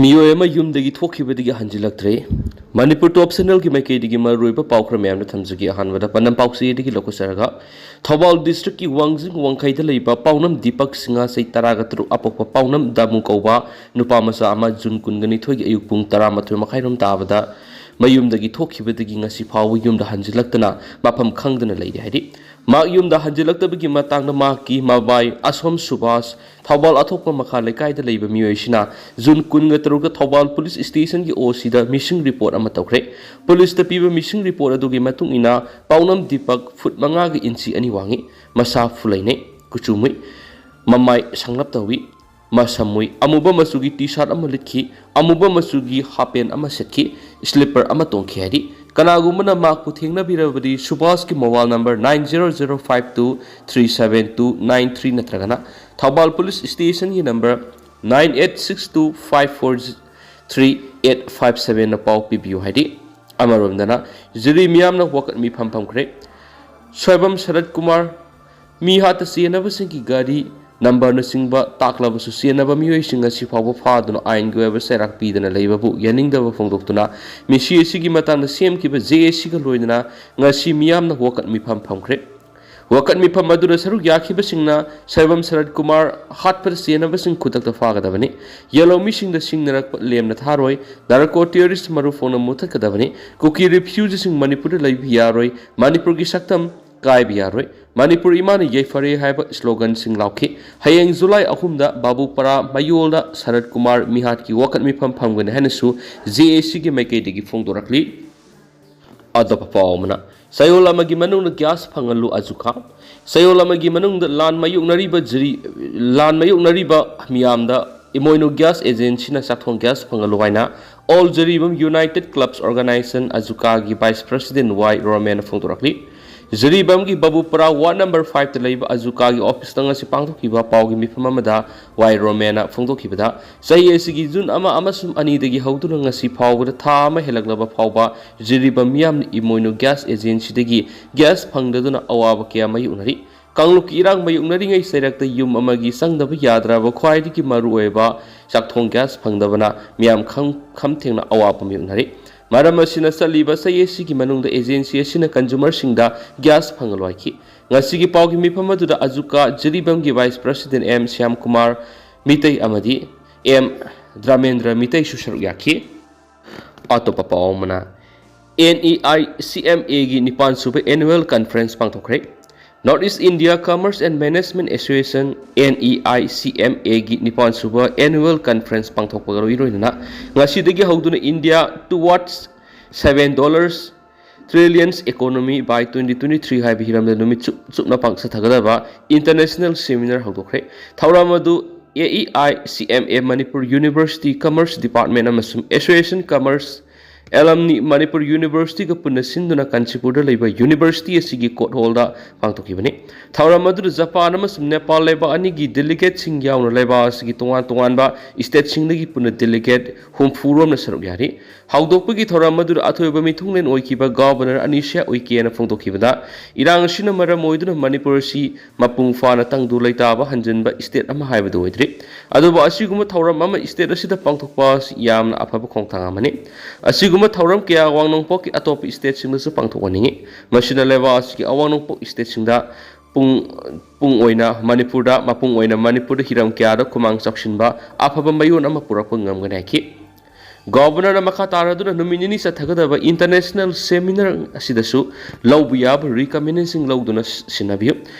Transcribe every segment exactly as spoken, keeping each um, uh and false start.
ꯃꯤꯑꯣꯏ ꯑꯃ ꯌꯨꯝꯗꯒꯤ ꯊꯣꯛꯈꯤꯕꯗꯒꯤ ꯍꯟꯖꯤꯜꯂꯛꯇ꯭ꯔꯦ꯫ ꯃꯅꯤꯄꯨꯔ ꯇꯣꯞ ꯆꯦꯅꯦꯜꯒꯤ ꯃꯥꯏꯀꯩꯗꯒꯤ ꯃꯔꯨꯑꯣꯏꯕ ꯄꯥꯎ ꯈꯔ ꯃꯌꯥꯝꯅ ꯊꯝꯖꯒꯦ꯫ ꯑꯍꯥꯟꯕꯗ ꯄꯥꯎꯅꯝ ꯄꯥꯎꯆꯦꯗꯒꯤ ꯂꯧꯈꯠꯆꯔꯒ, ꯊꯧꯕꯥꯜ ꯗꯤꯁꯇ꯭ꯔꯤꯛꯀꯤ ꯋꯥꯡꯖꯤꯡ ꯋꯥꯡꯈꯩꯗ ꯂꯩꯕ ꯄꯥꯎꯅꯝ ꯗꯤꯄꯛ ꯁꯤꯡꯍ, ꯆꯍꯤ ꯇꯔꯥꯒ ꯇꯔꯨꯛ, ꯑꯄꯣꯛꯄ ꯄꯥꯎꯅꯝ ꯗꯥꯃꯨ ꯀꯧꯕ ꯅꯨꯄꯥ ꯃꯆꯥ ꯑꯃ ꯖꯨꯟ ꯀꯨꯟꯒ ꯅꯤꯊꯣꯏꯒꯤ ꯑꯌꯨꯛ ꯄꯨꯡ ꯇꯔꯥꯃꯥꯊꯣꯏ ꯃꯈꯥꯏꯔꯣꯝ ꯇꯥꯕꯗ ꯃꯌꯨꯝꯗꯒꯤ ꯊꯣꯛꯈꯤꯕꯗꯒꯤ ꯉꯁꯤ ꯐꯥꯎꯕ ꯌꯨꯝꯗ ꯍꯟꯖꯤꯜꯂꯛꯇꯅ ꯃꯐꯝ ꯈꯪꯗꯅ ꯂꯩꯔꯤ ꯍꯥꯏꯔꯤ꯫ ꯃꯍꯥꯛ ꯌꯨꯝꯗ ꯍꯟꯖꯤꯜꯂꯛꯇꯕꯒꯤ ꯃꯇꯥꯡꯗ ꯃꯍꯥꯛꯀꯤ ꯃꯕꯥꯏ ꯑꯁꯣꯝ ꯁꯨꯕꯥꯁ, ꯊꯧꯕꯥꯜ ꯑꯊꯣꯛꯄ ꯃꯈꯥ ꯂꯩꯀꯥꯏꯗ ꯂꯩꯕ ꯃꯤꯑꯣꯏꯁꯤꯅ ꯖꯨꯟ ꯀꯨꯟꯒ ꯇꯔꯨꯛꯇ ꯊꯧꯕꯥꯜ ꯄꯨꯂꯤꯁ ꯁ꯭ꯇꯦꯁꯟꯒꯤ ꯑꯣ ꯁꯤꯗ ꯃꯤꯁꯤꯡ ꯔꯤꯄꯣꯔꯠ ꯑꯃ ꯇꯧꯈ꯭ꯔꯦ꯫ ꯄꯨꯂꯤꯁꯇ ꯄꯤꯕ ꯃꯤꯁꯤꯡ ꯔꯤꯄꯣꯔꯠ ꯑꯗꯨꯒꯤ ꯃꯇꯨꯡ ꯏꯟꯅ, ꯄꯥꯎꯅꯝ ꯗꯤꯄꯛ ꯐꯨꯠ ꯃꯉꯥꯒ ꯏꯟꯆꯤ ꯑꯅꯤ ꯋꯥꯡꯉꯤ, ꯃꯁꯥ ꯐꯨꯂꯩꯅꯩ, ꯀꯨꯆꯨ ꯃꯨꯏ, ꯃꯃꯥꯏ ꯁꯪꯂꯞ ꯇꯧꯏ, ꯃꯁꯝ ꯃꯨꯏ, ꯑꯃꯨꯕ ꯃꯆꯨꯒꯤ ꯇꯤ ꯁꯥꯔꯠ ꯑꯃ ꯂꯤꯠꯈꯤ, ꯑꯃꯨꯕ ꯃꯆꯨꯒꯤ ꯍꯥꯞ ꯄꯦꯟ ꯑꯃ ꯁꯦꯠꯈꯤ, ꯁ꯭ꯂꯤꯞꯄꯔ ꯑꯃ ꯇꯣꯡꯈꯤ ꯍꯥꯏꯔꯤ꯫ ꯀꯅꯥꯒꯨꯝꯕꯅ ꯃꯍꯥꯛꯄꯨ ꯊꯦꯡꯅꯕꯤꯔꯕꯗꯤ ꯁꯨꯕꯥꯁꯀꯤ mobile number nine zero zero five two three seven two nine three ꯅꯠꯇ꯭ꯔꯒꯅ ꯊꯧꯕꯥꯜ ꯄꯨꯂꯤꯁ ꯁ꯭ꯇꯦꯁꯟꯒꯤ number nine eight six two five four three eight five seven ꯅ ꯄꯥꯎ ꯄꯤꯕꯤꯌꯨ ꯍꯥꯏꯔꯤ꯫ ꯑꯃꯔꯣꯝꯗꯅ ꯖꯤꯔꯤ ꯃꯤꯌꯥꯝꯅ ꯋꯥꯀꯠ ꯃꯤꯐꯝ ꯐꯝꯈ꯭ꯔꯦ꯫ ꯁꯣꯏꯕꯝ ꯁꯔꯠ ꯀꯨꯃꯥꯔ ꯃꯤꯍꯥꯠꯇ ꯆꯦꯟꯅꯕꯁꯤꯡꯒꯤ ꯒꯥꯔꯤ ꯅꯝꯕꯔꯅꯆꯤꯡꯕ ꯇꯥꯛꯂꯕꯁꯨ ꯆꯦꯟꯅꯕ ꯃꯤꯑꯣꯏꯁꯤꯡ ꯑꯁꯤ ꯐꯥꯎꯕ ꯐꯥꯗꯨꯅ ꯑꯥꯏꯟꯒꯤ ꯑꯣꯏꯕ ꯆꯩꯔꯥꯛ ꯄꯤꯗꯅ ꯂꯩꯕꯕꯨ ꯌꯥꯅꯤꯡꯗꯕ ꯐꯣꯡꯗꯣꯛꯇꯨꯅ ꯃꯤꯁꯤ ꯑꯁꯤꯒꯤ ꯃꯇꯥꯡꯗ ꯁꯦꯝꯈꯤꯕ ꯖꯦ ꯑꯦ ꯁꯤꯒ ꯂꯣꯏꯅꯅ ꯉꯁꯤ ꯃꯤꯌꯥꯝꯅ ꯋꯥꯀꯠ ꯃꯤꯐꯝ ꯐꯝꯈ꯭ꯔꯦ꯫ ꯋꯥꯀꯠ ꯃꯤꯐꯝ ꯑꯗꯨꯗ ꯁꯔꯨꯛ ꯌꯥꯈꯤꯕꯁꯤꯡꯅ ꯁꯣꯏꯕꯝ ꯁꯔꯠ ꯀꯨꯃꯥꯔ ꯍꯥꯠꯄꯗ ꯆꯦꯟꯅꯕꯁꯤꯡ ꯈꯨꯗꯛꯇ ꯐꯥꯒꯗꯕꯅꯤ꯫ ꯌꯦꯜꯍꯧꯃꯤꯁꯤꯡꯗ ꯁꯤꯡꯅꯔꯛꯄ ꯂꯦꯝꯅ ꯊꯥꯔꯣꯏ꯫ ꯅꯥꯔꯀꯣ ꯇꯦꯔꯣꯔꯤꯁ ꯃꯔꯨ ꯐꯣꯡꯅ ꯃꯨꯊꯠꯀꯗꯕꯅꯤ꯫ ꯀꯨꯀꯤ ꯔꯤꯐ꯭ꯌꯨꯖꯤꯁꯤꯡ ꯃꯅꯤꯄꯨꯔꯗ ꯂꯩꯕ ꯌꯥꯔꯣꯏ꯫ ꯃꯅꯤꯄꯨꯔꯒꯤ ꯁꯛꯇꯝ ꯀꯥꯏꯕ ꯌꯥꯔꯣꯏ꯫ ꯃꯅꯤꯄꯨꯔ ꯏꯃꯥꯅ ꯌꯥꯏꯐꯔꯦ ꯍꯥꯏꯕ ꯁ꯭ꯂꯣꯒꯟꯁꯤꯡ ꯂꯥꯎꯈꯤ꯫ ꯍꯌꯦꯡ ꯖꯨꯂꯥꯏ ꯑꯍꯨꯝꯗ ꯕꯥꯕꯨꯄꯥꯔꯥ ꯃꯌꯣꯜꯗ ꯁꯔꯠ ꯀꯨꯃꯥꯔ ꯃꯤꯍꯥꯠꯀꯤ ꯋꯥꯀꯠ ꯃꯤꯐꯝ ꯐꯝꯒꯅꯤ ꯍꯥꯏꯅꯁꯨ ꯖꯦ ꯑꯦ ꯁꯤꯒꯤ ꯃꯥꯏꯀꯩꯗꯒꯤ ꯐꯣꯡꯗꯣꯔꯛꯂꯤ꯫ ꯑꯇꯣꯞꯄ ꯄꯥꯎ ꯑꯃꯅ, ꯆꯌꯣꯜ ꯑꯃꯒꯤ ꯃꯅꯨꯡꯗ ꯒ꯭ꯌꯥꯁ ꯐꯪꯍꯜꯂꯨ ꯑꯖꯨꯀꯥ꯫ ꯆꯌꯣꯜ ꯑꯃꯒꯤ ꯃꯅꯨꯡꯗ ꯂꯥꯟ ꯃꯥꯌꯣꯛꯅꯔꯤꯕ ꯖꯤꯔꯤ, ꯂꯥꯟ ꯃꯥꯌꯣꯛꯅꯔꯤꯕ ꯃꯤꯌꯥꯝꯗ ꯏꯃꯣꯏꯅꯨ ꯒ꯭ꯌꯥꯁ ꯑꯦꯖꯦꯟꯁꯤꯅ ꯆꯥꯛꯊꯣꯡ ꯒ꯭ꯌꯥꯁ ꯐꯪꯍꯜꯂꯨ ꯍꯥꯏꯅ All Jiribam United Clubs Organization, ꯑꯖꯨꯀꯥꯒꯤ ꯚꯥꯏꯁ ꯄ꯭ꯔꯁꯤꯗꯦꯟ ꯋꯥꯏ ꯔꯣꯃꯦꯟꯅ ꯐꯣꯡꯗꯣꯔꯛꯂꯤ꯫ ꯖꯤꯔꯤꯕꯥꯝꯒꯤ ꯕꯥꯕꯨꯄꯥꯔꯥ ꯋꯥꯔꯗ ꯅꯝꯕꯔ five ꯇ ꯂꯩꯕ ꯑꯖꯨꯀꯥꯒꯤ ꯑꯣꯐꯤꯁꯇ ꯉꯁꯤ ꯄꯥꯡꯊꯣꯛꯈꯤꯕ ꯄꯥꯎꯒꯤ ꯃꯤꯐꯝ ꯑꯃꯗ ꯋꯥꯏ ꯔꯣꯃꯦꯟꯅ ꯐꯣꯡꯗꯣꯛꯈꯤꯕꯗ, ꯆꯍꯤ ꯑꯁꯤꯒꯤ ꯖꯨꯟ ꯑꯃ ꯑꯃꯁꯨꯡ ꯑꯅꯤꯗꯒꯤ ꯍꯧꯗꯨꯅ ꯉꯁꯤ ꯐꯥꯎꯕꯗ ꯊꯥ ꯑꯃ ꯍꯦꯜꯂꯛꯂꯕ ꯐꯥꯎꯕ ꯖꯤꯔꯤꯕꯥꯝ ꯃꯤꯌꯥꯝꯅ ꯏꯃꯣꯏꯅꯨ ꯒ꯭ꯌꯥꯁ ꯑꯦꯖꯦꯟꯁꯤꯗꯒꯤ ꯒ꯭ꯌꯥꯁ ꯐꯪꯗꯗꯨꯅ ꯑꯋꯥꯕ ꯀꯌꯥ ꯃꯥꯌꯣꯛꯅꯔꯤ꯫ ꯀꯥꯡꯂꯨꯞꯀꯤ ꯏꯔꯥꯡ ꯃꯥꯌꯣꯛꯅꯔꯤꯉꯩ ꯆꯩꯔꯛꯇ ꯌꯨꯝ ꯑꯃꯒꯤ ꯆꯪꯗꯕ ꯌꯥꯗ꯭ꯔꯕ ꯈ꯭ꯋꯥꯏꯗꯒꯤ ꯃꯔꯨꯑꯣꯏꯕ ꯆꯥꯛꯊꯣꯡ gas ꯐꯪꯗꯕꯅ ꯃꯤꯌꯥꯝ ꯈꯝ ꯈꯝ ꯊꯦꯡꯅ ꯑꯋꯥꯕ ꯃꯥꯌꯣꯛꯅꯔꯤ꯫ ꯃꯔꯝ ꯑꯁꯤꯅ ꯆꯠꯂꯤꯕ ꯆꯍꯤ ꯑꯁꯤꯒꯤ ꯃꯅꯨꯡꯗ agency ꯑꯁꯤꯅ consumerꯁꯤꯡꯗ gas ꯐꯪꯍꯜꯂꯣ ꯍꯥꯏꯈꯤ꯫ ꯉꯁꯤꯒꯤ ꯄꯥꯎꯒꯤ ꯃꯤꯐꯝ ꯑꯗꯨꯗ ꯑꯖꯨꯀꯥ ꯖꯤꯔꯤꯕꯥꯝꯒꯤ vice president M Shyam Kumar Meitei ꯑꯃꯗꯤ ꯑꯦꯝ ꯗ꯭ꯔꯃꯦꯟꯗ꯭ꯔ ꯃꯤꯇꯩꯁꯨ ꯁꯔꯨꯛ ꯌꯥꯈꯤ꯫ ꯑꯇꯣꯞꯄ ꯄꯥꯎ ꯑꯃꯅ, NEICMAꯒꯤ ꯅꯤꯄꯥꯟ ꯁꯨꯕ annual conference ꯄꯥꯡꯊꯣꯛꯈ꯭ꯔꯦ꯫ North East India Commerce and Management Association, NEICMAꯒꯤ ꯅꯤꯄꯥꯟ ꯁꯨꯕ annual conference ꯄꯥꯡꯊꯣꯛꯄꯒ ꯂꯣꯏꯅꯅ ꯉꯁꯤꯗꯒꯤ ꯍꯧꯗꯨꯅ India towards seven dollars trillions economy by twenty twenty-three ꯍꯥꯏꯕ ꯍꯤꯔꯝꯗ ꯅꯨꯃꯤꯠ ꯆꯨꯞ ꯆꯨꯞꯅ ꯄꯥꯡ ꯆꯠꯊꯒꯗꯕ international seminar ꯍꯧꯗꯣꯛꯈ꯭ꯔꯦ꯫ ꯊꯧꯔꯝ ꯑꯗꯨ AEICMA Manipur University Commerce Department ꯑꯃꯁꯨꯡ Association Commerce Alumni Manipur Universityꯒ ꯄꯨꯟꯅ ꯁꯤꯟꯗꯨꯅ ꯀꯥꯟꯆꯤꯄꯨꯔꯗ ꯂꯩꯕ university ꯑꯁꯤꯒꯤ court hallꯗ ꯄꯥꯡꯊꯣꯛꯈꯤꯕꯅꯤ꯫ ꯊꯧꯔꯝ ꯑꯗꯨꯗ ꯖꯄꯥꯟ ꯑꯃꯁꯨꯡ ꯅꯦꯄꯥꯜ ꯂꯩꯕꯥꯛ ꯑꯅꯤꯒꯤ delegateꯁꯤꯡ ꯌꯥꯎꯅ ꯂꯩꯕꯥꯛ ꯑꯁꯤꯒꯤ ꯇꯣꯉꯥꯟ ꯇꯣꯉꯥꯟꯕ stateꯁꯤꯡꯗꯒꯤ ꯄꯨꯟꯅ delegate ꯍꯨꯝꯐꯨ ꯔꯣꯝꯅ ꯁꯔꯨꯛ ꯌꯥꯔꯤ꯫ ꯍꯧꯗꯣꯛꯄꯒꯤ ꯊꯧꯔꯝ ꯑꯗꯨꯗ ꯑꯊꯣꯏꯕ ꯃꯤꯊꯨꯡꯂꯦꯟ ꯑꯣꯏꯈꯤꯕ Governor ꯑꯅꯤꯁꯤꯌꯥ ꯎꯏꯀꯦꯅ ꯐꯣꯡꯗꯣꯛꯈꯤꯕꯗ, ꯏꯔꯥꯡ ꯑꯁꯤꯅ ꯃꯔꯝ ꯑꯣꯏꯗꯨꯅ ꯃꯅꯤꯄꯨꯔ ꯑꯁꯤ ꯃꯄꯨꯡ ꯐꯥꯅ ꯇꯪꯗꯨ ꯂꯩꯇꯥꯕ ꯍꯟꯖꯤꯟꯕ state ꯑꯃ ꯍꯥꯏꯕꯗꯨ ꯑꯣꯏꯗ꯭ꯔꯤ꯫ ꯑꯗꯨꯕꯨ ꯑꯁꯤꯒꯨꯝꯕ ꯊꯧꯔꯝ ꯑꯃ state ꯑꯁꯤꯗ ꯄꯥꯡꯊꯣꯛꯄ ꯑꯁꯤ ꯌꯥꯝꯅ ꯑꯐꯕ ꯈꯣꯡꯊꯥꯡ ꯑꯃꯅꯤ꯫ ꯑꯁꯤꯒꯨꯝꯕ ꯊꯧꯔꯝ ꯀꯌꯥ ꯑꯋꯥꯡ ꯅꯣꯡꯄꯣꯛꯀꯤ ꯑꯇꯣꯞꯄ stateꯁꯤꯡꯗꯁꯨ ꯄꯥꯡꯊꯣꯛꯍꯟꯅꯤꯡꯏ꯫ ꯃꯁꯤꯅ ꯂꯩꯕꯥꯛ ꯑꯁꯤꯒꯤ ꯑꯋꯥꯡ ꯅꯣꯡꯄꯣꯛ stateꯁꯤꯡꯗ ꯄꯨꯡ, ꯄꯨꯡ ꯑꯣꯏꯅ ꯃꯅꯤꯄꯨꯔꯗ, ꯃꯄꯨꯡ ꯑꯣꯏꯅ ꯃꯅꯤꯄꯨꯔꯗ ꯍꯤꯔꯝ ꯀꯌꯥꯗ ꯈꯨꯃꯥꯡ ꯆꯥꯎꯁꯤꯟꯕ ꯑꯐꯕ ꯃꯌꯣꯟ ꯑꯃ ꯄꯨꯔꯛꯄ ꯉꯝꯒꯅꯤ ꯍꯥꯏꯈꯤ꯫ Governorꯅ ꯃꯈꯥ ꯇꯥꯔꯗꯨꯅ ꯅꯨꯃꯤꯠ ꯅꯤꯅꯤ ꯆꯠꯊꯒꯗꯕ international seminar ꯑꯁꯤꯗꯁꯨ ꯂꯧꯕ ꯌꯥꯕ recommendationꯁꯤꯡ ꯂꯧꯗꯨꯅ ꯁꯤꯟꯅꯕꯤꯌꯨ꯫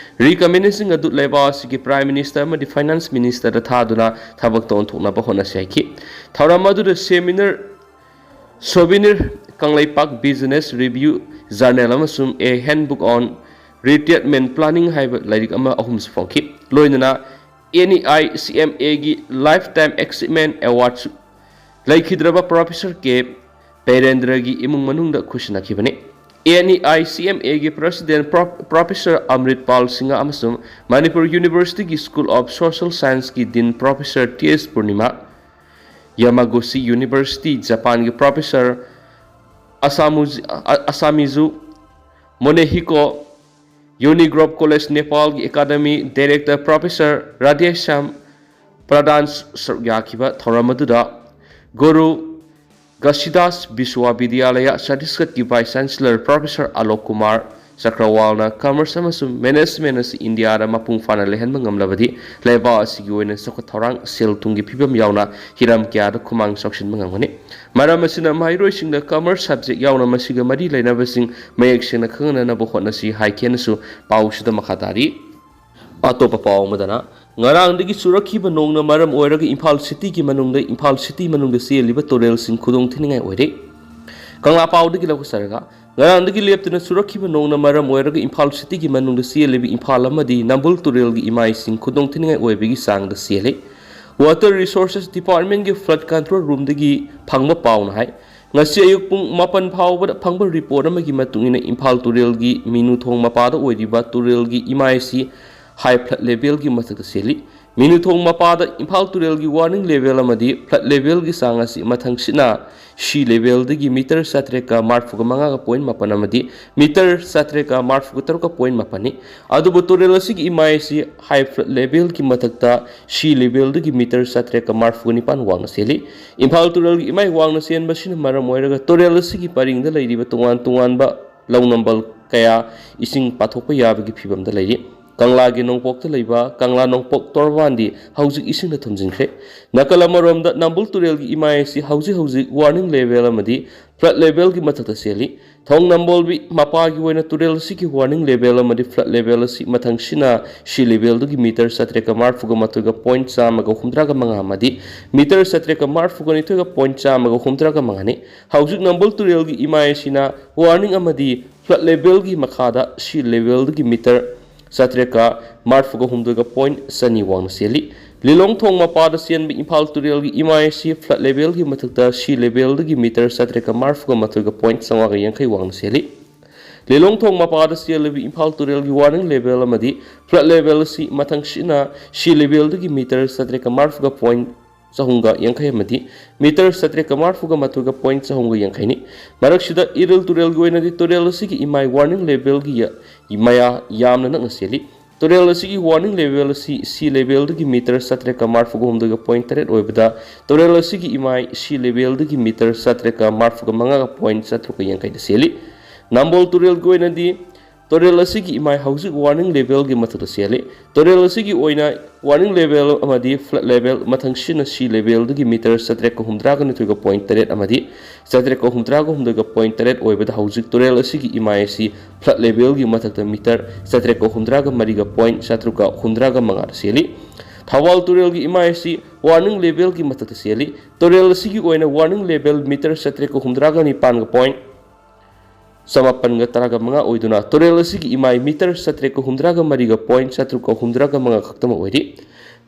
Recommendationꯁꯤꯡ ꯑꯗꯨ ꯂꯩꯕꯥꯛ ꯑꯁꯤꯒꯤ Prime Minister ꯑꯃꯗꯤ Finance Ministerꯗ ꯊꯥꯗꯨꯅ ꯊꯕꯛꯇ ꯑꯣꯟꯊꯣꯛꯅꯕ ꯍꯣꯠꯅꯁꯤ ꯍꯥꯏꯈꯤ꯫ ꯊꯧꯔꯝ ꯑꯗꯨꯗ seminar, souvenir, Kangleipak Business Review Journal ꯑꯃꯁꯨꯡ A Handbook on Retirement Planning ꯍꯥꯏꯕ ꯂꯥꯏꯔꯤꯛ ꯑꯃ ꯑꯍꯨꯝꯁꯨ ꯐꯣꯡꯈꯤ꯫ ꯂꯣꯏꯅꯅ NEICMAꯒꯤ Lifetime Achievement Awardꯁꯨ ꯂꯩꯈꯤꯗ꯭ꯔꯕ Professor ꯀꯦ ꯕꯤꯔꯦꯟꯗ꯭ꯔꯒꯤ ꯏꯃꯨꯡ ꯃꯅꯨꯡꯗ ꯈꯨꯠꯁꯤꯟꯅꯈꯤꯕꯅꯤ꯫ NEICMAꯒꯤ President Pro-, Professor ꯑꯃ꯭ꯔꯤꯠ Pal Singh ꯑꯃꯁꯨꯡ ꯃꯅꯤꯄꯨꯔ Universityꯒꯤ School of Social Scienceꯀꯤ Dean Professor T S Purnima, Yamaguchi University, ꯖꯄꯥꯟꯒꯤ Professor ꯑꯁꯥꯃꯨꯖꯤ-, ꯑ-, Asamizu ꯃꯣꯅꯦꯍꯤꯀꯣ, Unigroup College Nepalꯒꯤ Academy Director Professor Radheshyam Pradhan ꯁꯔꯨꯛ ꯌꯥꯈꯤꯕ ꯊꯧꯔꯝ ꯑꯗꯨꯗ ꯒꯨꯔꯨ ꯘꯁꯤꯗꯥꯁ ꯕꯤꯁ꯭ꯋꯥꯕꯤꯗ꯭ꯌꯥꯂꯌ ꯆꯇꯤꯁꯒꯠꯀꯤ Vice Chancellor Professor Alok Kumar ꯆꯀ꯭ꯔꯋꯥꯜꯅ Commerce ꯑꯃꯁꯨꯡ Management ꯑꯁꯤ ꯏꯟꯗꯤꯌꯥꯗ ꯃꯄꯨꯡ ꯐꯥꯅ ꯂꯩꯍꯟꯕ ꯉꯝꯂꯕꯗꯤ ꯂꯩꯕꯥꯛ ꯑꯁꯤꯒꯤ ꯑꯣꯏꯅ ꯆꯥꯎꯈꯠ ꯊꯧꯔꯥꯡ, ꯁꯦꯜ ꯊꯨꯝꯒꯤ ꯐꯤꯕꯝ ꯌꯥꯎꯅ ꯍꯤꯔꯝ ꯀꯌꯥꯗ ꯈꯨꯃꯥꯡ ꯆꯥꯎꯁꯤꯟꯕ ꯉꯝꯒꯅꯤ꯫ ꯃꯔꯝ ꯑꯁꯤꯅ ꯃꯍꯩꯔꯣꯏꯁꯤꯡꯗ Commerce subject ꯌꯥꯎꯅ ꯃꯁꯤꯒ ꯃꯔꯤ ꯂꯩꯅꯕꯁꯤꯡ ꯃꯌꯦꯛ ꯁꯦꯡꯅ ꯈꯪꯅꯅꯕ ꯍꯣꯠꯅꯁꯤ ꯍꯥꯏꯈꯤꯅꯁꯨ ꯄꯥꯎꯁꯤꯗ ꯃꯈꯥ ꯇꯥꯔꯤ꯫ ꯑꯇꯣꯞꯄ ꯄꯥꯎ ꯑꯃꯗꯅ, ꯉꯔꯥꯡꯗꯒꯤ ꯆꯨꯔꯛꯈꯤꯕ ꯅꯣꯡꯅ ꯃꯔꯝ ꯑꯣꯏꯔꯒ ꯏꯝꯐꯥꯜ ꯁꯤꯇꯤꯒꯤ ꯃꯅꯨꯡꯗ, ꯏꯝꯐꯥꯜ ꯁꯤꯇꯤ ꯃꯅꯨꯡꯗ ꯆꯦꯜꯂꯤꯕ ꯇꯨꯔꯦꯜꯁꯤꯡ ꯈꯨꯗꯣꯡ ꯊꯤꯅꯤꯡꯉꯥꯏ ꯑꯣꯏꯔꯦ꯫ ꯀꯪꯂꯥ ꯄꯥꯎꯗꯒꯤ ꯂꯧꯈꯠꯆꯔꯒ, ꯉꯔꯥꯡꯗꯒꯤ ꯂꯦꯞꯇꯅ ꯆꯨꯔꯛꯈꯤꯕ ꯅꯣꯡꯅ ꯃꯔꯝ ꯑꯣꯏꯔꯒ ꯏꯝꯐꯥꯜ ꯁꯤꯇꯤꯒꯤ ꯃꯅꯨꯡꯗ ꯆꯦꯜꯂꯤꯕ ꯏꯝꯐꯥꯜ ꯑꯃꯗꯤ ꯅꯝꯕꯨꯜ ꯇꯨꯔꯦꯜꯒꯤ ꯏꯃꯥꯏꯁꯤꯡ ꯈꯨꯗꯣꯡ ꯊꯤꯅꯤꯡꯉꯥꯏ ꯑꯣꯏꯕꯒꯤ ꯆꯥꯡꯗ ꯆꯦꯜꯂꯤ꯫ Water Resources Departmentꯀꯤ Flood Control Roomꯗꯒꯤ ꯐꯪꯕ ꯄꯥꯎꯅ ꯍꯥꯏ, ꯉꯁꯤ ꯑꯌꯨꯛ ꯄꯨꯡ ꯃꯥꯄꯟ ꯐꯥꯎꯕꯗ ꯐꯪꯕ report ꯑꯃꯒꯤ ꯃꯇꯨꯡ ꯏꯟꯅ ꯏꯝꯐꯥꯜ ꯇꯨꯔꯦꯜꯒꯤ ꯃꯤꯅꯨ ꯊꯣꯡ ꯃꯄꯥꯗ ꯑꯣꯏꯔꯤꯕ ꯇꯨꯔꯦꯜꯒꯤ ꯏꯃꯥꯏ ꯑꯁꯤ high flood levelꯒꯤ ꯃꯊꯛꯇ ꯆꯦꯜꯂꯤ꯫ ꯃꯤꯅꯨ ꯊꯣꯡ ꯃꯄꯥꯗ ꯏꯝꯐꯥꯜ ꯇꯨꯔꯦꯜꯒꯤ warning level ꯑꯃꯗꯤ flood levelꯒꯤ ꯆꯥꯡ ꯑꯁꯤ ꯃꯊꯪꯁꯤꯠꯅ sea levelꯗꯒꯤ meter ꯆꯥꯇ꯭ꯔꯦꯠꯀ ꯃꯔꯤꯐꯨꯒ ꯃꯉꯥꯒ point ꯃꯥꯄꯟ ꯑꯃꯗꯤ meter ꯆꯥꯇ꯭ꯔꯦꯠꯀ ꯃꯔꯤꯐꯨꯒ ꯇꯔꯨꯛꯀ point ꯃꯥꯄꯟꯅꯤ꯫ ꯑꯗꯨꯕꯨ ꯇꯨꯔꯦꯜ ꯑꯁꯤꯒꯤ ꯏꯃꯥꯏ ꯑꯁꯤ high flood levelꯒꯤ ꯃꯊꯛꯇ sea levelꯗꯒꯤ meter ꯆꯥꯇ꯭ꯔꯦꯠꯀ ꯃꯔꯤꯐꯨꯒ ꯅꯤꯄꯥꯟ ꯋꯥꯡꯅ ꯆꯦꯜꯂꯤ꯫ ꯏꯝꯐꯥꯜ ꯇꯨꯔꯦꯜꯒꯤ ꯏꯃꯥꯏ ꯋꯥꯡꯅ ꯆꯦꯟꯕꯁꯤꯅ ꯃꯔꯝ ꯑꯣꯏꯔꯒ ꯇꯨꯔꯦꯜ ꯑꯁꯤꯒꯤ ꯄꯔꯤꯡꯗ ꯂꯩꯔꯤꯕ ꯇꯣꯉꯥꯟ ꯇꯣꯉꯥꯟꯕ ꯂꯧꯅꯝꯕꯜ ꯀꯌꯥ ꯏꯁꯤꯡ ꯄꯥꯊꯣꯛꯄ ꯌꯥꯕꯒꯤ ꯐꯤꯕꯝꯗ ꯂꯩꯔꯤ꯫ ꯀꯪꯂꯥꯒꯤ ꯅꯣꯡꯄꯣꯛꯇ ꯂꯩꯕ ꯀꯪꯂꯥ ꯅꯣꯡꯄꯣꯛ ꯇꯣꯔꯕꯥꯟꯗꯤ ꯍꯧꯖꯤꯛ ꯏꯁꯤꯡꯅ ꯊꯨꯝꯖꯤꯟꯈ꯭ꯔꯦ꯫ ꯅꯥꯀꯜ ꯑꯃꯔꯣꯝꯗ ꯅꯝꯕꯨꯜ ꯇꯨꯔꯦꯜꯒꯤ ꯏꯃꯥꯏ ꯑꯁꯤ ꯍꯧꯖꯤꯛ ꯍꯧꯖꯤꯛ warning level ꯑꯃꯗꯤ flood levelꯒꯤ ꯃꯊꯛꯇ ꯆꯦꯜꯂꯤ꯫ ꯊꯣꯡ ꯅꯝꯕꯣꯜꯕꯤ ꯃꯄꯥꯒꯤ ꯑꯣꯏꯅ ꯇꯨꯔꯦꯜ ꯑꯁꯤꯒꯤ warning level ꯑꯃꯗꯤ flood level ꯑꯁꯤ ꯃꯊꯪꯁꯤꯠꯅ sea levelꯗꯒꯤ meter ꯆꯥꯇ꯭ꯔꯦꯠꯀ ꯃꯔꯤꯐꯨꯒ ꯃꯥꯊꯣꯏꯒ point ꯆꯥꯝꯃꯒ ꯍꯨꯝꯗ꯭ꯔꯥꯒ ꯃꯉꯥ ꯑꯃꯗꯤ meter ꯆꯥꯇ꯭ꯔꯦꯠꯀ ꯃꯔꯤꯐꯨꯒ ꯅꯤꯊꯣꯏꯒ point ꯆꯥꯝꯃꯒ ꯍꯨꯝꯗ꯭ꯔꯥꯒ ꯃꯉꯥꯅꯤ꯫ ꯍꯧꯖꯤꯛ ꯅꯝꯕꯨꯜ ꯇꯨꯔꯦꯜꯒꯤ ꯏꯃꯥꯏ ꯑꯁꯤꯅ warning ꯑꯃꯗꯤ flood levelꯒꯤ ꯃꯈꯥꯗ sea levelꯗꯒꯤ meter ꯆꯥꯇ꯭ꯔꯦꯠꯀ ꯃꯔꯤꯐꯨꯒ ꯍꯨꯝꯗꯣꯏꯒ point ꯆꯅꯤ ꯋꯥꯡꯅ ꯆꯦꯜꯂꯤ꯫ ꯂꯤꯂꯣꯡ ꯊꯣꯡ ꯃꯄꯥꯗ ꯆꯦꯟꯕ ꯏꯝꯐꯥꯜ ꯇꯨꯔꯦꯜꯒꯤ ꯏꯃꯥꯏ ꯑꯁꯤ flood levelꯒꯤ ꯃꯊꯛꯇ sea levelꯗꯒꯤ meter ꯆꯥꯇ꯭ꯔꯦꯠꯀ ꯃꯔꯤꯐꯨꯒ ꯃꯥꯊꯣꯏꯒ point ꯆꯥꯝꯃꯉꯥꯒ ꯌꯥꯡꯈꯩ ꯋꯥꯡꯅ ꯆꯦꯜꯂꯤ꯫ ꯂꯤꯂꯣꯡ ꯊꯣꯡ ꯃꯄꯥꯗ ꯆꯦꯜꯂꯤꯕ ꯏꯝꯐꯥꯜ ꯇꯨꯔꯦꯜꯒꯤ warning level ꯑꯃꯗꯤ flood level ꯑꯁꯤ ꯃꯊꯪꯁꯤꯠꯅ sea levelꯗꯒꯤ meter ꯆꯥꯇ꯭ꯔꯦꯠꯀ ꯃꯔꯤꯐꯨꯒ point ꯆꯍꯨꯝꯒ ꯌꯥꯡꯈꯩ ꯑꯃꯗꯤ ꯃꯤꯇꯔ ꯆꯥꯇ꯭ꯔꯦꯠꯀ ꯃꯔꯤꯐꯨꯒ ꯃꯥꯊꯣꯏꯒ ꯄꯣꯏꯟꯠ ꯆꯍꯨꯝꯒ ꯌꯥꯡꯈꯩꯅꯤ꯫ ꯃꯔꯛꯁꯤꯗ ꯏꯔꯤꯜ ꯇꯨꯔꯦꯜꯒꯤ ꯑꯣꯏꯅꯗꯤ ꯇꯨꯔꯦꯜ ꯑꯁꯤꯒꯤ ꯏꯃꯥꯏ ꯋꯥꯔꯅꯤꯡ ꯂꯦꯚꯦꯜꯒꯤ ꯃꯌꯥ ꯌꯥꯝꯅ ꯅꯛꯅ ꯆꯦꯜꯂꯤ꯫ ꯇꯨꯔꯦꯜ ꯑꯁꯤꯒꯤ ꯋꯥꯔꯅꯤꯡ ꯂꯦꯚꯦꯜ ꯑꯁꯤ ꯁꯤ ꯂꯦꯚꯦꯜꯗꯒꯤ ꯃꯤꯇꯔ ꯆꯥꯇ꯭ꯔꯦꯠꯀ ꯃꯔꯤꯐꯨꯒ ꯍꯨꯝꯗꯣꯏꯒ ꯄꯣꯏꯟꯠ ꯇꯔꯦꯠ ꯑꯣꯏꯕꯗ, ꯇꯨꯔꯦꯜ ꯑꯁꯤꯒꯤ ꯏꯃꯥꯏ ꯁꯤ ꯂꯦꯚꯦꯜꯗꯒꯤ ꯃꯤꯇꯔ ꯆꯥꯇ꯭ꯔꯦꯠꯀ ꯃꯔꯤꯐꯨꯒ ꯃꯉꯥꯒ ꯄꯣꯏꯟꯠ ꯆꯥꯇ꯭ꯔꯨꯛꯀ ꯌꯥꯡꯈꯩꯗ ꯆꯦꯜꯂꯤ꯫ ꯅꯝꯕꯣꯜ ꯇꯨꯔꯦꯜꯒꯤ ꯑꯣꯏꯅꯗꯤ ꯇꯨꯔꯦꯜ ꯑꯁꯤꯒꯤ ꯏꯃꯥꯏ ꯍꯧꯖꯤꯛ ꯋꯥꯔꯅꯤꯡ ꯂꯦꯚꯦꯜꯒꯤ ꯃꯊꯛꯇ ꯆꯦꯜꯂꯤ꯫ ꯇꯨꯔꯦꯜ ꯑꯁꯤꯒꯤ ꯑꯣꯏꯅ ꯋꯥꯔꯅꯤꯡ ꯂꯦꯚꯦꯜ ꯑꯃꯗꯤ ꯐ꯭ꯂꯠ ꯂꯦꯚꯦꯜ ꯃꯊꯪꯁꯤꯅ ꯁꯤ ꯂꯦꯚꯦꯜꯗꯒꯤ ꯃꯤꯇꯔ ꯆꯥꯇ꯭ꯔꯦꯠꯀ ꯍꯨꯝꯗ꯭ꯔꯥꯒ ꯅꯤꯊꯣꯏꯒ ꯄꯣꯏꯟꯠ ꯇꯔꯦꯠ ꯑꯃꯗꯤ ꯆꯥꯇ꯭ꯔꯦꯠꯀ ꯍꯨꯝꯗ꯭ꯔꯥꯒ ꯍꯨꯝꯗꯣꯏꯒ ꯄꯣꯏꯟꯠ ꯇꯔꯦꯠ ꯑꯣꯏꯕꯗ, ꯍꯧꯖꯤꯛ ꯇꯨꯔꯦꯜ ꯑꯁꯤꯒꯤ ꯏꯃꯥꯏ ꯑꯁꯤ ꯐ꯭ꯂꯠ ꯂꯦꯚꯦꯜꯒꯤ ꯃꯊꯛꯇ ꯃꯤꯇꯔ ꯆꯥꯇ꯭ꯔꯦꯠꯀ ꯍꯨꯝꯗ꯭ꯔꯥꯒ ꯃꯔꯤꯒ ꯄꯣꯏꯟꯠ ꯆꯥꯇ꯭ꯔꯨꯛꯀ ꯍꯨꯝꯗ꯭ꯔꯥꯒ ꯃꯉꯥꯗ ꯆꯦꯜꯂꯤ꯫ ꯊꯧꯕꯥꯜ ꯇꯨꯔꯦꯜꯒꯤ ꯏꯃꯥꯏ ꯑꯁꯤ ꯋꯥꯔꯅꯤꯡ ꯂꯦꯚꯦꯜꯒꯤ ꯃꯊꯛꯇ ꯆꯦꯜꯂꯤ꯫ ꯇꯨꯔꯦꯜ ꯑꯁꯤꯒꯤ ꯑꯣꯏꯅ ꯋꯥꯔꯅꯤꯡ ꯂꯦꯚꯦꯜ ꯃꯤꯇꯔ ꯆꯥꯇ꯭ꯔꯦꯠꯀ ꯍꯨꯝꯗ꯭ꯔꯥꯒ ꯅꯤꯄꯥꯟꯒ ꯄꯣꯏꯟꯠ ꯆꯃꯥꯄꯟꯒ ꯇꯔꯥꯒ ꯃꯉꯥ ꯑꯣꯏꯗꯨꯅ, ꯇꯨꯔꯦꯜ ꯑꯁꯤꯒꯤ ꯏꯃꯥꯏ ꯃꯤꯇꯔ ꯆꯥꯇ꯭ꯔꯦꯠꯀ ꯍꯨꯝꯗ꯭ꯔꯥꯒ ꯃꯔꯤꯒ ꯄꯣꯏꯟꯠ ꯆꯥꯇ꯭ꯔꯨꯛꯀ ꯍꯨꯝꯗ꯭ꯔꯥꯒ ꯃꯉꯥ ꯈꯛꯇꯃꯛ ꯑꯣꯏꯔꯤ꯫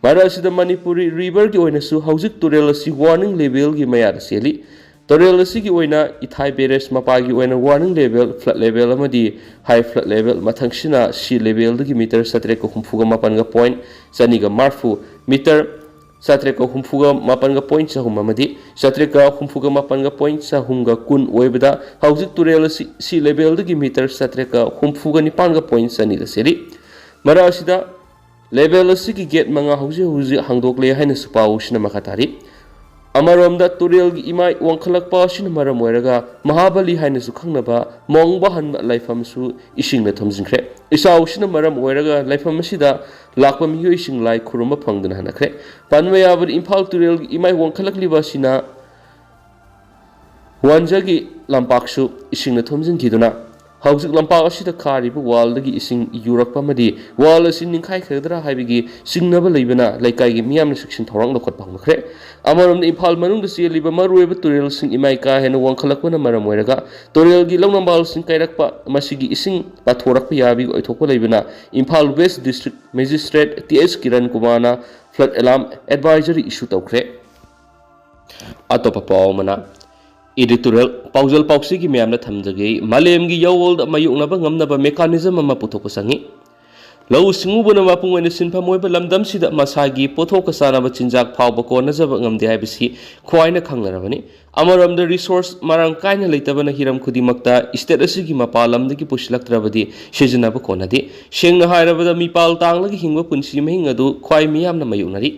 ꯃꯔꯛ ꯑꯁꯤꯗ ꯃꯅꯤꯄꯨꯔꯤ ꯔꯤꯚꯔꯒꯤ ꯑꯣꯏꯅꯁꯨ ꯍꯧꯖꯤꯛ ꯇꯨꯔꯦꯜ ꯑꯁꯤ ꯋꯥꯔꯅꯤꯡ ꯂꯦꯚꯦꯜꯒꯤ ꯃꯌꯥꯗ ꯆꯦꯜꯂꯤ꯫ ꯇꯨꯔꯦꯜ ꯑꯁꯤꯒꯤ ꯑꯣꯏꯅ ꯏꯊꯥꯏ ꯕꯦꯔꯦꯖ ꯃꯄꯥꯒꯤ ꯑꯣꯏꯅ ꯋꯥꯔꯅꯤꯡ ꯂꯦꯚꯦꯜ, ꯐ꯭ꯂꯠ ꯂꯦꯚꯦꯜ ꯑꯃꯗꯤ ꯍꯥꯏ ꯐ꯭ꯂꯠ ꯂꯦꯚꯦꯜ ꯃꯊꯪꯁꯤꯅ ꯁꯤ ꯂꯦꯚꯦꯜꯗꯒꯤ ꯃꯤꯇꯔ ꯆꯥꯇ꯭ꯔꯦꯠꯀ ꯍꯨꯝꯐꯨꯒ ꯃꯥꯄꯟꯒ ꯄꯣꯏꯟꯠ ꯆꯅꯤꯒ ꯃꯔꯤꯐꯨ, ꯃꯤꯇꯔ ꯆꯥꯇ꯭ꯔꯦꯠꯀ ꯍꯨꯝꯐꯨꯒ ꯃꯥꯄꯟꯒ ꯄꯣꯏꯟꯠ ꯆꯍꯨꯝ ꯑꯃꯗꯤ ꯆꯥꯇ꯭ꯔꯦꯠꯀ ꯍꯨꯝꯐꯨꯒ ꯃꯥꯄꯟꯒ ꯄꯣꯏꯟꯠ ꯆꯍꯨꯝꯒ ꯀꯨꯟ ꯑꯣꯏꯕꯗ, ꯍꯧꯖꯤꯛ ꯇꯨꯔꯦꯜ ꯑꯁꯤ ꯁꯤ ꯂꯦꯚꯦꯜꯗꯒꯤ ꯃꯤꯇꯔ ꯆꯥꯇ꯭ꯔꯦꯠꯀ ꯍꯨꯝꯐꯨꯒ ꯅꯤꯄꯥꯟꯒ ꯄꯣꯏꯟꯠ ꯆꯅꯤꯗ ꯆꯦꯜꯂꯤ꯫ ꯃꯔꯛ ꯑꯁꯤꯗ ꯂꯦꯚꯦꯜ ꯑꯁꯤꯒꯤ ꯒꯦꯠ ꯃꯉꯥ ꯍꯧꯖꯤꯛ ꯍꯧꯖꯤꯛ ꯍꯥꯡꯗꯣꯛꯂꯦ ꯍꯥꯏꯅꯁꯨ ꯄꯥꯎ ꯑꯁꯤꯅ ꯃꯈꯥ ꯇꯥꯔꯤ꯫ ꯑꯃꯔꯣꯝꯗ ꯇꯨꯔꯦꯜꯒꯤ ꯏꯃꯥꯏ ꯋꯥꯡꯈꯠꯂꯛꯄ ꯑꯁꯤꯅ ꯃꯔꯝ ꯑꯣꯏꯔꯒ ꯃꯍꯥꯕꯂꯤ ꯍꯥꯏꯅꯁꯨ ꯈꯪꯅꯕ ꯃꯣꯡꯕ ꯍꯟꯕ ꯂꯥꯏꯐꯝꯁꯨ ꯏꯁꯤꯡꯅ ꯊꯨꯝꯖꯤꯟꯈ꯭ꯔꯦ꯫ ꯏꯆꯥꯎ ꯑꯁꯤꯅ ꯃꯔꯝ ꯑꯣꯏꯔꯒ ꯂꯥꯏꯐꯝ ꯑꯁꯤꯗ ꯂꯥꯛꯄ ꯃꯤꯑꯣꯏꯁꯤꯡ ꯂꯥꯏ ꯈꯨꯔꯨꯝꯕ ꯐꯪꯗꯅ ꯍꯜꯂꯛꯈ꯭ꯔꯦ꯫ ꯄꯟꯕ ꯌꯥꯕꯗꯤ, ꯏꯝꯐꯥꯜ ꯇꯨꯔꯦꯜꯒꯤ ꯏꯃꯥꯏ ꯋꯥꯡꯈꯠꯂꯛꯂꯤꯕ ꯑꯁꯤꯅ ꯋꯥꯟꯖꯒꯤ ꯂꯝꯄꯥꯛꯁꯨ ꯏꯁꯤꯡꯅ ꯊꯨꯝꯖꯤꯟꯈꯤꯗꯨꯅ ꯍꯧꯖꯤꯛ ꯂꯝꯄꯥꯛ ꯑꯁꯤꯗ ꯈꯥꯔꯤꯕ ꯋꯥꯜꯗꯒꯤ ꯏꯁꯤꯡ ꯌꯨꯔꯛꯄ ꯑꯃꯗꯤ ꯋꯥꯜ ꯑꯁꯤ ꯅꯤꯡꯈꯥꯏꯈ꯭ꯔꯒꯗ꯭ꯔꯥ ꯍꯥꯏꯕꯒꯤ ꯆꯤꯡꯅꯕ ꯂꯩꯕꯅ ꯂꯩꯀꯥꯏꯒꯤ ꯃꯤꯌꯥꯝꯅ ꯆꯦꯛꯁꯤꯟ ꯊꯧꯔꯥꯡ ꯂꯧꯈꯠꯄ ꯍꯧꯅꯈ꯭ꯔꯦ꯫ ꯑꯃꯔꯣꯝꯗ, ꯏꯝꯐꯥꯜ ꯃꯅꯨꯡꯗ ꯆꯦꯜꯂꯤꯕ ꯃꯔꯨꯑꯣꯏꯕ ꯇꯨꯔꯦꯜꯁꯤꯡ ꯏꯃꯥꯏ ꯀꯥ ꯍꯦꯟꯅ ꯋꯥꯡꯈꯠꯂꯛꯄꯅ ꯃꯔꯝ ꯑꯣꯏꯔꯒ ꯇꯨꯔꯦꯜꯒꯤ ꯂꯧꯅꯝꯕꯥꯜꯁꯤꯡ ꯀꯥꯏꯔꯛꯄ, ꯃꯁꯤꯒꯤ ꯏꯁꯤꯡ ꯄꯥꯊꯣꯔꯛꯄ ꯌꯥꯕꯒꯤ ꯑꯣꯏꯊꯣꯛꯄ ꯂꯩꯕꯅ Imphal west district magistrate T S Kiran ꯀꯨꯃꯥꯔꯅ ꯐ꯭ꯂꯠ ꯑꯦꯂꯥꯔꯝ ꯑꯦꯗꯚꯥꯏꯖꯔꯤ ꯏꯁꯨ ꯇꯧꯈ꯭ꯔꯦ꯫ ꯑꯇꯣꯞꯄ ꯄꯥꯎ ꯑꯃꯅ, ꯏꯗꯤꯇꯣꯔꯤꯌꯦꯜ ꯄꯥꯎꯖꯦꯜ ꯄꯥꯎꯆꯦꯒꯤ ꯃꯌꯥꯝꯗ ꯊꯝꯖꯒꯦ꯫ ꯃꯥꯂꯦꯝꯒꯤ ꯌꯥꯋꯣꯜꯗ ꯃꯥꯌꯣꯛꯅꯕ ꯉꯝꯅꯕ ꯃꯦꯀꯥꯅꯤꯖꯝ ꯑꯃ ꯄꯨꯊꯣꯛꯄ ꯆꯪꯏ꯫ ꯂꯧꯎ ꯁꯤꯡꯎꯕꯅ ꯃꯄꯨꯡ ꯑꯣꯏꯅ ꯁꯤꯟꯐꯝ ꯑꯣꯏꯕ ꯂꯝꯗꯝꯁꯤꯗ ꯃꯁꯥꯒꯤ ꯄꯣꯠꯊꯣꯛꯀ ꯆꯥꯅꯕ ꯆꯤꯟꯖꯥꯛ ꯐꯥꯎꯕ ꯀꯣꯟꯅꯖꯕ ꯉꯝꯗꯦ ꯍꯥꯏꯕꯁꯤ ꯈ꯭ꯋꯥꯏꯅ ꯈꯪꯅꯔꯕꯅꯤ꯫ ꯑꯃꯔꯣꯝꯗ resource ꯃꯔꯥꯡ ꯀꯥꯏꯅ ꯂꯩꯇꯕꯅ ꯍꯤꯔꯝ ꯈꯨꯗꯤꯡꯃꯛꯇ state ꯑꯁꯤꯒꯤ ꯃꯄꯥꯟ ꯂꯝꯗꯒꯤ ꯄꯨꯁꯤꯜꯂꯛꯇ꯭ꯔꯕꯗꯤ ꯁꯤꯖꯤꯟꯅꯕ ꯀꯣꯟꯅꯗꯦ꯫ ꯁꯦꯡꯅ ꯍꯥꯏꯔꯕꯗ ꯃꯤꯄꯥꯜ ꯇꯥꯡꯂꯒ ꯍꯤꯡꯕ ꯄꯨꯟꯁꯤ ꯃꯍꯤꯡ ꯑꯗꯨ ꯈ꯭ꯋꯥꯏ ꯃꯤꯌꯥꯝꯅ ꯃꯥꯌꯣꯛꯅꯔꯤ꯫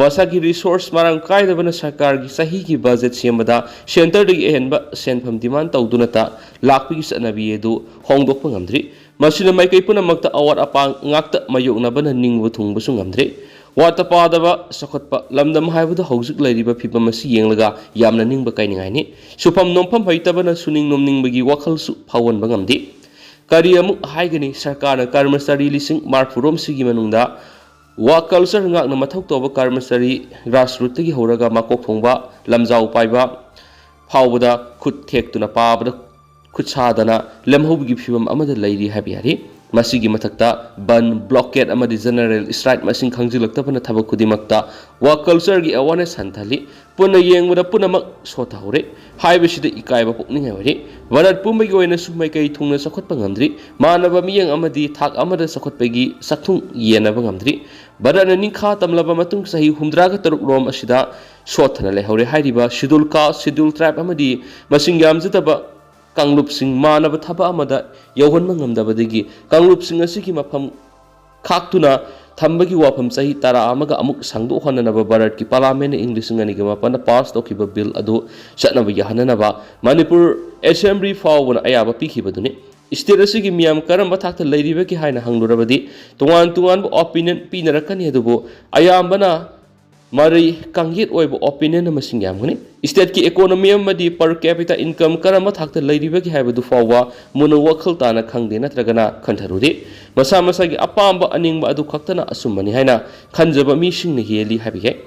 ꯃꯁꯥꯒꯤ resource ꯃꯔꯥꯡ ꯀꯥꯏꯗꯕꯅ ꯁꯔꯀꯥꯔꯒꯤ ꯆꯍꯤꯒꯤ budget ꯁꯦꯝꯕꯗ centreꯗꯒꯤ ꯑꯍꯦꯟꯕ ꯁꯦꯟꯐꯝ demand ꯇꯧꯗꯨꯅꯇ ꯂꯥꯛꯄꯒꯤ ꯆꯠꯅꯕꯤ ꯑꯗꯨ ꯍꯣꯡꯗꯣꯛꯄ ꯉꯝꯗ꯭ꯔꯤ꯫ ꯃꯁꯤꯅ ꯃꯥꯏꯀꯩ ꯄꯨꯝꯅꯃꯛꯇ ꯑꯋꯥꯠ ꯑꯄꯥ ꯉꯥꯛꯇ ꯃꯥꯌꯣꯛꯅꯕꯅ ꯅꯤꯡꯕ ꯊꯨꯡꯕꯁꯨ ꯉꯝꯗ꯭ꯔꯤ꯫ ꯋꯥꯠꯇ ꯄꯥꯗꯕ ꯆꯥꯎꯈꯠꯄ ꯂꯝꯗꯝ ꯍꯥꯏꯕꯗꯨ ꯍꯧꯖꯤꯛ ꯂꯩꯔꯤꯕ ꯐꯤꯕꯝ ꯑꯁꯤ ꯌꯦꯡꯂꯒ ꯌꯥꯝꯅ ꯅꯤꯡꯕ ꯀꯥꯏꯅꯤꯡꯉꯥꯏꯅꯤ꯫ ꯁꯨꯐꯝ ꯅꯣꯝꯐꯝ ꯍꯩꯇꯕꯅ ꯁꯨꯅꯤꯡ ꯅꯣꯝꯅꯤꯡꯕꯒꯤ ꯋꯥꯈꯜꯁꯨ ꯐꯥꯎꯍꯟꯕ ꯉꯝꯗꯦ꯫ ꯀꯔꯤ ꯑꯃꯨꯛ ꯍꯥꯏꯒꯅꯤ? ꯁꯔꯀꯥꯔꯅ ꯀꯔꯃꯆꯥꯔꯤ ꯂꯤꯁꯤꯡ ꯃꯔꯤꯐꯨꯔꯣꯝꯁꯤꯒꯤ ꯃꯅꯨꯡꯗ work culture ꯉꯥꯛꯅ ꯃꯊꯧ ꯇꯧꯕ ꯀꯔꯃꯆꯥꯔꯤ grassrootꯇꯒꯤ ꯍꯧꯔꯒ ꯃꯀꯣꯛ ꯊꯣꯡꯕ, ꯂꯝꯖꯥꯎ ꯄꯥꯏꯕ ꯐꯥꯎꯕꯗ ꯈꯨꯠ ꯊꯦꯛꯇꯨꯅ ꯄꯥꯕꯗ ꯈꯨꯠ ꯁꯥꯗꯅ ꯂꯦꯝꯍꯧꯕꯒꯤ ꯐꯤꯕꯝ ꯑꯃꯗ ꯂꯩꯔꯤ ꯍꯥꯏꯕ ꯌꯥꯔꯤ꯫ ꯃꯁꯤꯒꯤ ꯃꯊꯛꯇ ꯕꯟ, blockade ꯑꯃꯗꯤ general strike ꯃꯁꯤꯡ ꯈꯪꯖꯤꯜꯂꯛꯇꯕꯅ ꯊꯕꯛ ꯈꯨꯗꯤꯡꯃꯛꯇ work cultureꯒꯤ awareness ꯍꯟꯊꯍꯜꯂꯤ꯫ ꯄꯨꯟꯅ ꯌꯦꯡꯕꯗ ꯄꯨꯝꯅꯃꯛ ꯁꯣꯊꯍꯧꯔꯦ ꯍꯥꯏꯕꯁꯤꯗ ꯏꯀꯥꯏꯕ ꯄꯣꯛꯅꯤꯡꯉꯥꯏ ꯑꯣꯏꯔꯦ꯫ ꯚꯥꯔꯠ ꯄꯨꯝꯕꯒꯤ ꯑꯣꯏꯅꯁꯨ ꯃꯥꯏꯀꯩ ꯊꯨꯡꯅ ꯆꯥꯎꯈꯠꯄ ꯉꯝꯗ꯭ꯔꯤ꯫ ꯃꯥꯟꯅꯕ ꯃꯤꯠꯌꯦꯡ ꯑꯃꯗꯤ ꯊꯥꯛ ꯑꯃꯗ ꯆꯥꯎꯈꯠꯄꯒꯤ ꯆꯥꯛꯊꯨꯡ ꯌꯦꯟꯅꯕ ꯉꯝꯗ꯭ꯔꯤ꯫ ꯚꯥꯔꯠꯅ ꯅꯤꯡꯈꯥ ꯇꯝꯂꯕ ꯃꯇꯨꯡ ꯆꯍꯤ ꯍꯨꯝꯗ꯭ꯔꯥꯒ ꯇꯔꯨꯛ ꯔꯣꯝ ꯑꯁꯤꯗ ꯁꯣꯠꯊꯅ ꯂꯩꯍꯧꯔꯦ꯫ ꯍꯥꯏꯔꯤꯕ schedule caste, schedule tribe ꯑꯃꯗꯤ ꯃꯁꯤꯡ ꯌꯥꯝꯖꯗꯕ ꯀꯥꯡꯂꯨꯞꯁꯤꯡ ꯃꯥꯟꯅꯕ ꯊꯕꯛ ꯑꯃꯗ ꯌꯧꯍꯟꯕ ꯉꯝꯗꯕꯗꯒꯤ ꯀꯥꯡꯂꯨꯞꯁꯤꯡ ꯑꯁꯤꯒꯤ ꯃꯐꯝ ꯈꯥꯛꯇꯨꯅ ꯊꯝꯕꯒꯤ ꯋꯥꯐꯝ ꯆꯍꯤ ꯇꯔꯥ ꯑꯃꯒ ꯑꯃꯨꯛ ꯁꯥꯡꯗꯣꯛꯍꯟꯅꯅꯕ ꯚꯥꯔꯠꯀꯤ parliamentꯅ ꯏꯪ ꯂꯤꯁꯤꯡ ꯑꯅꯤꯒ ꯃꯥꯄꯟꯗ pass ꯇꯧꯈꯤꯕ bill ꯑꯗꯨ ꯆꯠꯅꯕ ꯌꯥꯍꯟꯅꯅꯕ ꯃꯅꯤꯄꯨꯔ assembly ꯐꯥꯎꯕꯅ ꯑꯌꯥꯕ ꯄꯤꯈꯤꯕꯗꯨꯅꯤ꯫ State ꯑꯁꯤꯒꯤ ꯃꯤꯌꯥꯝ ꯀꯔꯝꯕ ꯊꯥꯛꯇ ꯂꯩꯔꯤꯕꯒꯦ ꯍꯥꯏꯅ ꯍꯪꯂꯨꯔꯕꯗꯤ ꯇꯣꯉꯥꯟ ꯇꯣꯉꯥꯟꯕ opinion ꯄꯤꯅꯔꯛꯀꯅꯤ, ꯑꯗꯨꯕꯨ ꯑꯌꯥꯝꯕꯅ ꯃꯔꯩ ꯀꯥꯡꯌꯦꯠ ꯑꯣꯏꯕ opinion ꯃꯁꯤꯡ ꯌꯥꯝꯒꯅꯤ꯫ Stateꯀꯤ economy ꯑꯃꯗꯤ per capita income ꯀꯔꯝꯕ ꯊꯥꯛꯇ ꯂꯩꯔꯤꯕꯒꯦ ꯍꯥꯏꯕꯗꯨ ꯐꯥꯎꯕ ꯃꯨꯟꯅ ꯋꯥꯈꯜ ꯇꯥꯅ ꯈꯪꯗꯦ ꯅꯠꯇ꯭ꯔꯒꯅ ꯈꯟꯊꯔꯨꯗꯦ꯫ ꯃꯁꯥ ꯃꯁꯥꯒꯤ ꯑꯄꯥꯝꯕ ꯑꯅꯤꯡꯕ ꯑꯗꯨ ꯈꯛꯇꯅ ꯑꯆꯨꯝꯕꯅꯤ ꯍꯥꯏꯅ ꯈꯟꯖꯕ ꯃꯤꯁꯤꯡꯅ ꯍꯦꯜꯂꯤ ꯍꯥꯏꯕ ꯌꯥꯏ꯫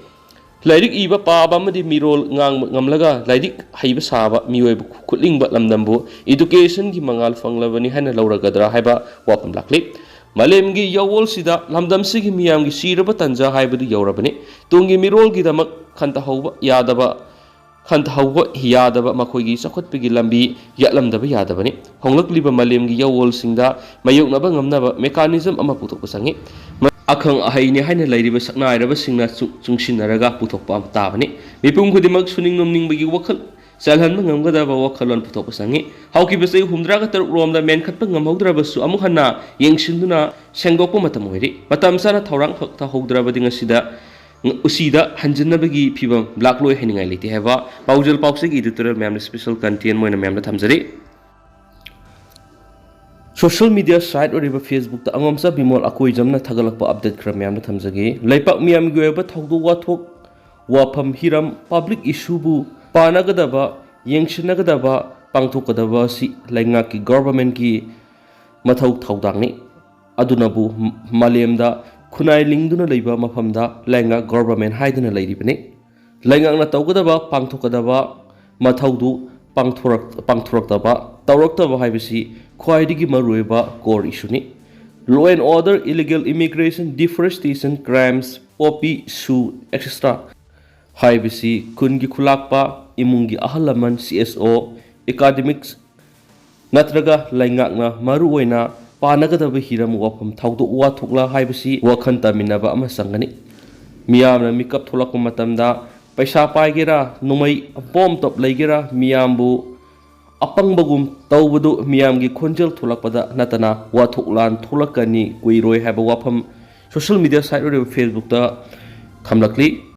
ꯂꯥꯏꯔꯤꯛ ꯏꯕ ꯄꯥꯕ ꯑꯃꯗꯤ ꯃꯤꯔꯣꯜ ꯉꯥꯡꯕ ꯉꯝꯂꯒ ꯂꯥꯏꯔꯤꯛ ꯍꯩꯕ ꯁꯥꯕ ꯃꯤꯑꯣꯏꯕ ꯈꯨꯠꯂꯤꯡꯕ ꯂꯝꯗꯝꯕꯨ educationꯒꯤ ꯃꯉꯥꯜ ꯐꯪꯂꯕꯅꯤ ꯍꯥꯏꯅ ꯂꯧꯔꯒꯗ꯭ꯔꯥ ꯍꯥꯏꯕ ꯋꯥꯐꯝ ꯂꯥꯛꯂꯤ꯫ ꯃꯥꯂꯦꯝꯒꯤ ꯌꯥꯋꯣꯜꯁꯤꯗ ꯂꯝꯗꯝꯁꯤꯒꯤ ꯃꯤꯌꯥꯝꯒꯤ ꯁꯤꯔꯕ ꯇꯟꯖꯥ ꯍꯥꯏꯕꯗꯨ ꯌꯧꯔꯕꯅꯤ꯫ ꯇꯨꯡꯒꯤ ꯃꯤꯔꯣꯜꯒꯤꯗꯃꯛ ꯈꯟꯊꯍꯧꯕ ꯌꯥꯗꯕ ꯈꯟꯊꯍꯧꯕ ꯌꯥꯗꯕ ꯃꯈꯣꯏꯒꯤ ꯆꯥꯎꯈꯠꯄꯒꯤ ꯂꯝꯕꯤ ꯌꯥꯠꯂꯝꯗꯕ ꯌꯥꯗꯕꯅꯤ꯫ ꯍꯣꯡꯂꯛꯂꯤꯕ ꯃꯥꯂꯦꯝꯒꯤ ꯌꯥꯋꯣꯜꯁꯤꯡꯗ ꯃꯥꯌꯣꯛꯅꯕ ꯉꯝꯅꯕ mechanism ꯑꯃ ꯄꯨꯊꯣꯛꯄ ꯆꯪꯏ꯫ ꯑꯈꯪ ꯑꯍꯩꯅꯤ ꯍꯥꯏꯅ ꯂꯩꯔꯤꯕ ꯁꯛꯅꯥꯏꯔꯕꯁꯤꯡꯅ ꯆꯨ-, ꯆꯨꯡꯁꯤꯟꯅꯔꯒ ꯄꯨꯊꯣꯛꯄ ꯑꯃ ꯇꯥꯕꯅꯤ꯫ ꯃꯤꯄꯨꯝ ꯈꯨꯗꯤꯡꯃꯛ ꯁꯨꯅꯤꯡ ꯅꯣꯝꯅꯤꯡꯕꯒꯤ ꯋꯥꯈꯜ ꯆꯦꯜꯍꯟꯕ ꯉꯝꯒꯗꯕ ꯋꯥꯈꯜꯂꯣꯟ ꯄꯨꯊꯣꯛꯄ ꯆꯪꯏ꯫ ꯍꯧꯈꯤꯕ ꯆꯍꯤ ꯍꯨꯝꯗ꯭ꯔꯥꯒ ꯇꯔꯨꯛ ꯔꯣꯝꯗ ꯃꯦꯟꯈꯠꯄ ꯉꯝꯍꯧꯗ꯭ꯔꯕꯁꯨ ꯑꯃꯨꯛ ꯍꯟꯅ ꯌꯦꯡꯁꯤꯟꯗꯨꯅ ꯁꯦꯡꯗꯣꯛꯄ ꯃꯇꯝ ꯑꯣꯏꯔꯤ꯫ ꯃꯇꯝ ꯆꯥꯅ ꯊꯧꯔꯥꯡ ꯇꯧꯍꯧꯗ꯭ꯔꯕꯗꯤ ꯉꯁꯤꯗ ꯎꯁꯤꯗ ꯍꯟꯖꯤꯟꯅꯕꯒꯤ ꯐꯤꯕꯝ ꯂꯥꯛꯂꯣꯏ ꯍꯥꯏꯅꯤꯡꯉꯥꯏ ꯂꯩꯇꯦ ꯍꯥꯏꯕ ꯄꯥꯎꯖꯦꯜ ꯄꯥꯎꯆꯦꯒꯤ editorial ꯃꯌꯥꯝꯅ special content ꯑꯣꯏꯅ ꯃꯌꯥꯝꯅ ꯊꯝꯖꯔꯤ꯫ Social media site ꯑꯣꯏꯔꯤꯕ Facebookꯇ ꯑꯉꯣꯝꯆꯥ ꯕꯤꯃꯣꯜ ꯑꯀꯣꯏꯖꯝꯅ ꯊꯥꯒꯠꯂꯛꯄ update ꯈꯔ ꯃꯌꯥꯝꯅ ꯊꯝꯖꯒꯦ꯫ ꯂꯩꯄꯥꯛ ꯃꯤꯌꯥꯝꯒꯤ ꯑꯣꯏꯕ ꯊꯧꯗꯣꯛ ꯋꯥꯊꯣꯛ, ꯋꯥꯐꯝ, ꯍꯤꯔꯝ, public issueꯕꯨ ꯄꯥꯅꯒꯗꯕ, ꯌꯦꯡꯁꯤꯟꯅꯒꯗꯕ, ꯄꯥꯡꯊꯣꯛꯀꯗꯕ ꯑꯁꯤ ꯂꯩꯉꯥꯛꯀꯤ governmentꯀꯤ ꯃꯊꯧ ꯊꯧꯗꯥꯡꯅꯤ꯫ ꯑꯗꯨꯅꯕꯨ ꯃꯥꯂꯦꯝꯗ ꯈꯨꯟꯅꯥꯏ ꯂꯤꯡꯗꯨꯅ ꯂꯩꯕ ꯃꯐꯝꯗ ꯂꯩꯉꯥꯛ government ꯍꯥꯏꯗꯨꯅ ꯂꯩꯔꯤꯕꯅꯤ꯫ ꯂꯩꯉꯥꯛꯅ ꯇꯧꯒꯗꯕ, ꯄꯥꯡꯊꯣꯛꯀꯗꯕ ꯃꯊꯧꯗꯨ ꯄꯥꯡꯊꯣꯔꯛ-, ꯄꯥꯡꯊꯣꯔꯛꯇꯕ, ꯇꯧꯔꯛꯇꯕ ꯍꯥꯏꯕꯁꯤ ꯈ꯭ꯋꯥꯏꯗꯒꯤ ꯃꯔꯨꯑꯣꯏꯕ core issueꯅꯤ꯫ Law and order, illegal immigration, deforestation, crimes, poppy, sue, et cetera ꯍꯥꯏꯕꯁꯤ ꯈꯨꯟꯒꯤ ꯈꯨꯂꯥꯛꯄ, ꯏꯃꯨꯡꯒꯤ ꯑꯍꯜ ꯂꯃꯟ, C S O, academics, ꯅꯠꯇ꯭ꯔꯒ ꯂꯩꯉꯥꯛꯅ ꯃꯔꯨꯑꯣꯏꯅ ꯄꯥꯅꯒꯗꯕ ꯍꯤꯔꯝ, ꯋꯥꯐꯝ, ꯊꯧꯗꯣꯛ ꯋꯥꯊꯣꯛꯂ ꯍꯥꯏꯕꯁꯤ ꯋꯥꯈꯜ ꯇꯥꯃꯤꯟꯅꯕ ꯑꯃ ꯆꯪꯒꯅꯤ꯫ ꯃꯤꯌꯥꯝꯅ ꯃꯤꯀꯞ ꯊꯣꯛꯂꯛꯄ ꯃꯇꯝꯗ ꯄꯩꯁꯥ ꯄꯥꯏꯒꯦꯔꯥ, ꯅꯣꯡꯃꯩ bomb top ꯂꯩꯒꯦꯔꯥ, ꯃꯤꯌꯥꯝꯕꯨ ꯑꯄꯪꯕꯒꯨꯝ ꯇꯧꯕꯗꯨ ꯃꯤꯌꯥꯝꯒꯤ ꯈꯣꯟꯖꯦꯜ ꯊꯣꯛꯂꯛꯄꯗ ꯅꯠꯇꯅ ꯋꯥꯊꯣꯛ ꯂꯥꯟ ꯊꯣꯛꯂꯛꯀꯅꯤ ꯀꯨꯏꯔꯣꯏ ꯍꯥꯏꯕ ꯋꯥꯐꯝ social media site ꯑꯣꯏꯔꯤꯕ Facebookꯇ ꯊꯝꯂꯛꯂꯤ꯫